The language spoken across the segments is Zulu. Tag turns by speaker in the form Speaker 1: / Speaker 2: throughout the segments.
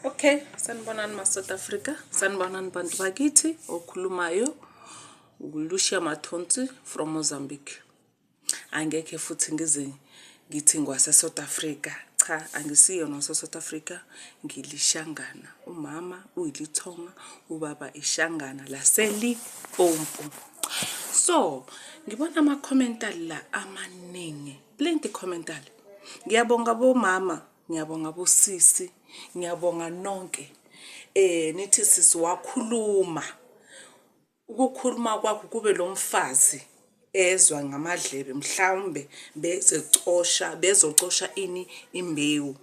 Speaker 1: Okay, sanibonani ma-South Africa, sanibonani bantu bakithi. Okhulumayo uLucia Mathonsi from Mozambique. Angekhe futhi ngize ngithi ngwase-South Africa. Cha, angisiyo nowase-South Africa, ngilishangana. Umama uyilithonga, ubaba ishangana laseLimpopo. So, ngibona ama-commentary la amaningi, plenty commentary. Ngiyabonga bomama, ngiyabonga bosisi, ngiyabonga nonke. Nithi sisi wakhuluma. Ukukhuluma kwakho kube lo mfazi ezwa ngamadlebe, mhlawumbe bezecosha, bezocosha ini imbewu.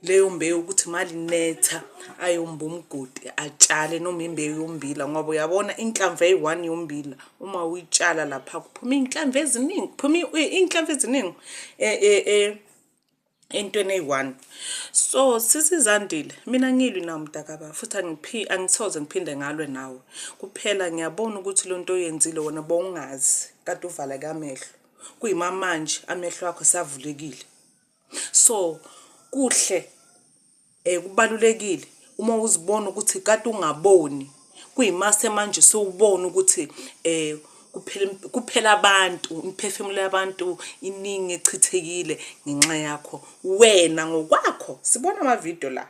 Speaker 1: Leyo mbewu ukuthi malinetha ayomba umgodi atshale noma imbewu yombila, ngoba uyabona inhlamvu eyi-one yombila uma uyitshala lapha kuphuma iy'nhlamvu eziningi, kuphuma iy'nhlamvu eziningi entweni eyi-one. So sisi Zandile, mina ngilwi nawe mntakababa, futhi angisoze ngiphinde ngalwe nawe. Kuphela ngiyabona ukuthi le nto oyenzile wena bowungazi, kade uvaleke amehlo. Kuyima manje amehlo akho asavulekile. So kuhle, kubalulekile uma uzibona ukuthi kade ungaboni, kuyimase manje sewubona ukuthi kuphela kuphela abantu, imiphefumulo yabantu iningi echithekile ngenxa yakho. Wena ngokwakho sibona amavidiyo la,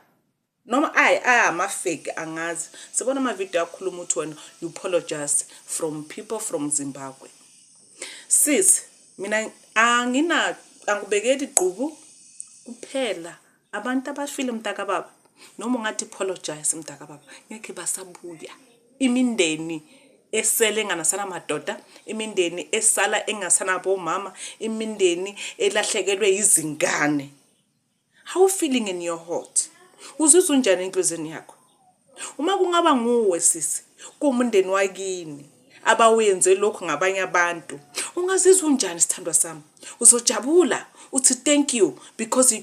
Speaker 1: noma ayi ama-fake angazi. Sibona amavidiyo akhuluma ukuthi wena you apologize from people from Zimbabwe. Sis, mina angina angibekeli igqubu kuphela. Abantu abafile mntakababa, noma ungathi apologize mntakababa, ngeke basabuya. Imindeni esele enganasana madoda, imindeni esala engasanabomama, imindeni elahlekelwe izingane. How feeling in your heart? Uzizwa unjani enhliziyweni yakho? Uma kungaba nguwe sisi, kuwumndeni wakini abawenze lokhu ngabanye abantu, ungazizwa unjani sithandwa sami? Uzojabula uthi thank you because you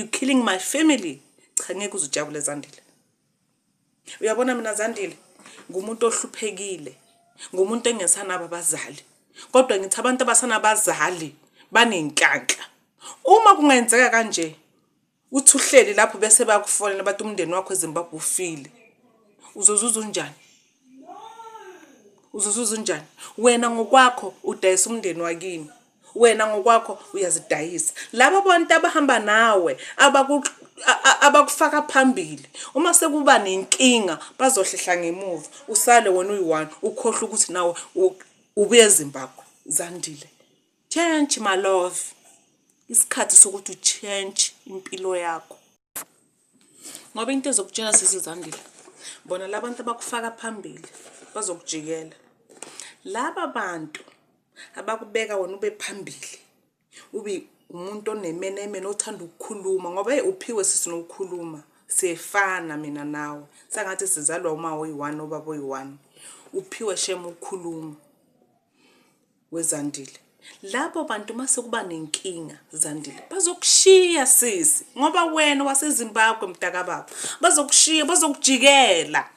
Speaker 1: killing my family? Cha, ngeke uzujabule Zandile. Uyabona mina Zandile, ngumuntu ohluphekile, ngumuntu engesanabo abazali. Kodwa ngithi abantu abasanabazali banenhlanhla. Uma kungenzeka kanje, uthi uhleli lapho bese bayakufonela bathi umndeni wakho eZimbabwe ufile. Uzozuza unjani? Uzozuza unjani? Wena ngokwakho udayisa umndeni wakini. Wena ngokwakho uyazidayisa. Laba bantu abahamba nawe, abakufaka phambili, uma sekuba nenkinga bazohlehla ngemuva, usale wena uyi-one, ukhohlwe ukuthi nawe ubuye eZimbabwe. Zandile, change my love. Isikhathi sokuthi u-change impilo yakho. Ngoba into ezokutshela sisi Zandile, bona labantu abakufaka phambili bazokujikela. Laba bantu abakubeka wena ube phambili, ube umuntu onemenemene othanda ukukhuluma, ngoba hey, uphiwe sisi nokukhuluma. Siyefana mina nawe, sengathi sizalwa uma oyi-one obaba oyi-one. Uphiwe shem ukukhuluma weZandile. Labo bantu mase kuba nenkinga Zandile, bazokushiya sisi, ngoba wena waseZimbabwe mntakababa. Bazokushiya, bazokujikela.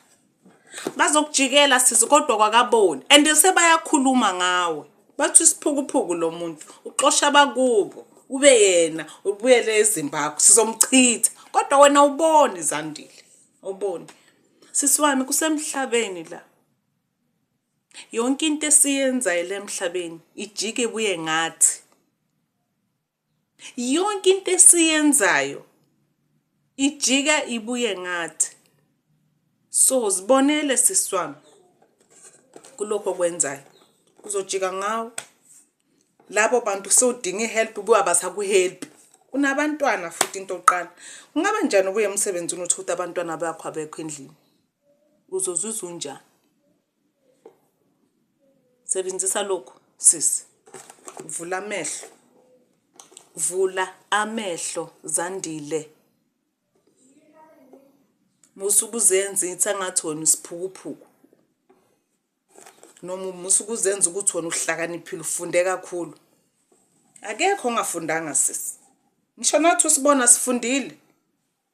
Speaker 1: Bazokujikela sisi, kodwa kwakaboni. And sebayakhuluma ngawe. Bathi isiphukuphuku lo muntu, uxosha abakubo, ube yena ubuyele eZimbabwe, sizomchitha. Kodwa wena awuboni Zandile, awuboni. Sisi wami, kusemhlabeni la. Yonke into esiyenzayo la emhlabeni ijike ibuye ngathi. Yonke into esiyenzayo ijika ibuye ngathi. So zibonele sisi wami kulokho okwenzayo. Kuzojika ngawe. Labo bantu sewudinga i-help kubo abasaku-help. Unabantwana futhi into yokuqala. Kungaba njani ubuye emsebenzini uthole ukuthi abantwana bakho abekho endlini? Uzozizwa unjani? Sebenzisa lokhu sisi. Vula amehlo. Vula amehlo Zandile. Musa ukuzenza ithi angathi wena usiphukuphuku. Noma musa ukuzenza ukuthi wena uhlakaniphile, ufunde kakhulu. Akekho ongafundanga sisi. Ngisho nathi usibona sifundile.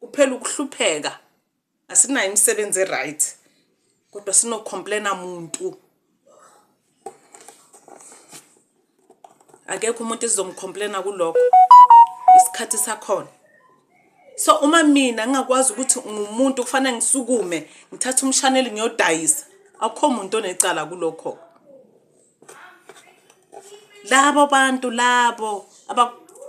Speaker 1: Kuphela ukuhlupheka. Asinayo imisebenzi e-right. Kodwa sino-complain-a muntu. Akekho umuntu esizom-complain-a kulokho. Isikhathi sakhona. So uma mina ngingakwazi ukuthi ngumuntu kufanele ngisukume ngithathe umshaneli ngiyodayisa, akukho muntu onecala kulokho. Labo bantu labo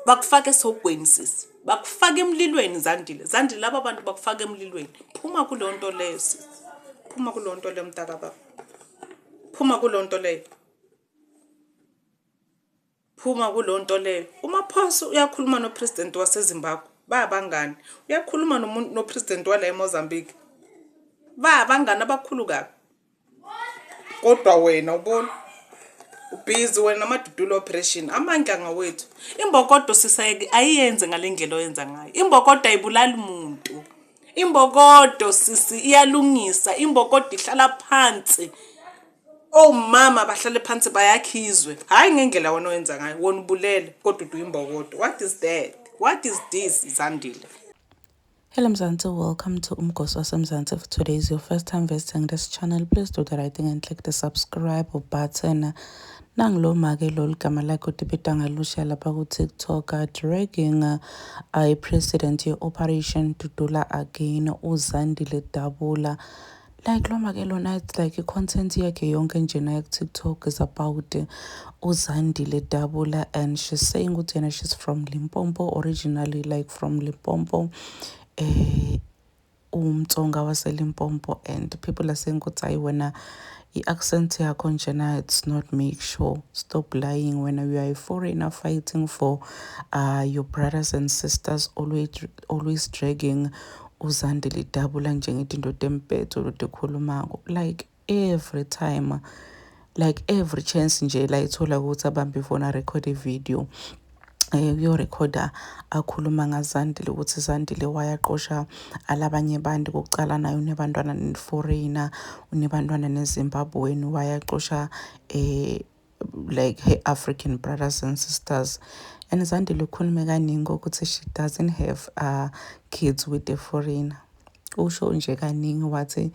Speaker 1: bakufaka esihogweni sisi, bakufaka emlilweni Zandile. Zandile laba bantu bakufaka emlilweni. Phuma kuleyo nto leyo sisi, phuma kuleyo nto leyo mntakababa, phuma kuleyo nto leyo. Phuma kuleyo nto leyo. UMaphosa uyakhuluma nopresident waseZimbabwe, bayabangani. Uyakhuluma nopresident wala eMozambique, bayabangani abakhulu kabi. Kodwa wena ubona ubhizi wena namadudulo operation amandla ngawethu. Imbokodo sisayeke ayiyenze ngale ndlela oyenza ngayo. Imbokodo ayibulali muntu. Imbokodo sisi iyalungisa, imbokodo ihlala phansi. Omama bahlale phansi bayakha izwe. Hhayi ngendlela wena oyenza ngayo, wena ubulele kodwa uthi uyimbokodo. What is that? What is this, Zandile?
Speaker 2: Hello Mzansi, welcome to Umgosi waseMzansi. If today is your first time visiting this channel, please do the right thing and click the subscribe button. Nangilo make lolu gama lakhe uTipita Ngalusha lapha ku-TikTok dragging i-president ye-Operation Dudula again uZandile Dabula. Like lo make lona, it's like i-content yakhe yonke njena ku-TikTok is about uZandile Dabula, and she's saying ukuthi yena she's from Limpopo originally, like from Limpopo, umtsonga waseLimpopo, and people are saying ukuthi hayi wena, i-accent yakho njena, it's not make sure, stop lying wena, you are a foreigner fighting for your brothers and sisters, always always dragging uZandile Dabula njengetinto tempetho lotikhulumako. Like every time, like every chance nje la ithola ukuthi abambe ifoni arekhode ivideo, uyorekhoda akhuluma ngaZandile ukuthi Zandile wayaqosha alabanye abantu kokucala naye unebantwana ne-foreigner, unebantwana neZimbabwean, wayaqosha like her African brothers and sisters. And Zandile ukhulume kaningi ukuthi she doesn't have kids with a foreigner. Usho nje kaningi wathi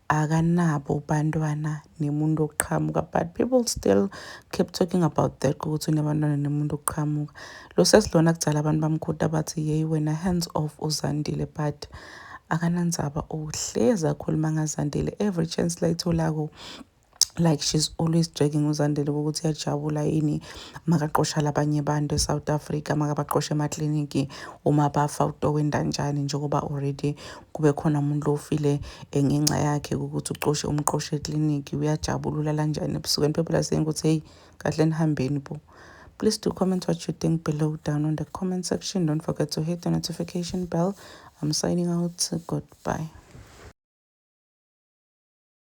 Speaker 2: akanabo bantwana nemuntu oqhamuka, but people still keep talking about that ukuthi unebantwana nemuntu oqhamuka. Lo sesilona kudzala abantu bamkhuta bathi yeyi wena, hands off uZandile, but akanandzaba, uhlezi akhuluma ngaZandile every chance layitholako. Like she's always dragging uZandile ukuthi uyajabula yini makaqosha labanye abantu eSouth Africa, makabaqosha emakliniki, uma bafa utowenda njani, njengoba already kube khona umuntu ofile ngenxa yakhe ukuthi ucoshe umqoshe ekliniki, uyajabula, ulala njani ebusuku? And people are saying ukuthi hey, kahle nihambeni bo. Please do comment what you think below down on the comment section. Don't forget to hit the notification bell. I'm signing out. Goodbye.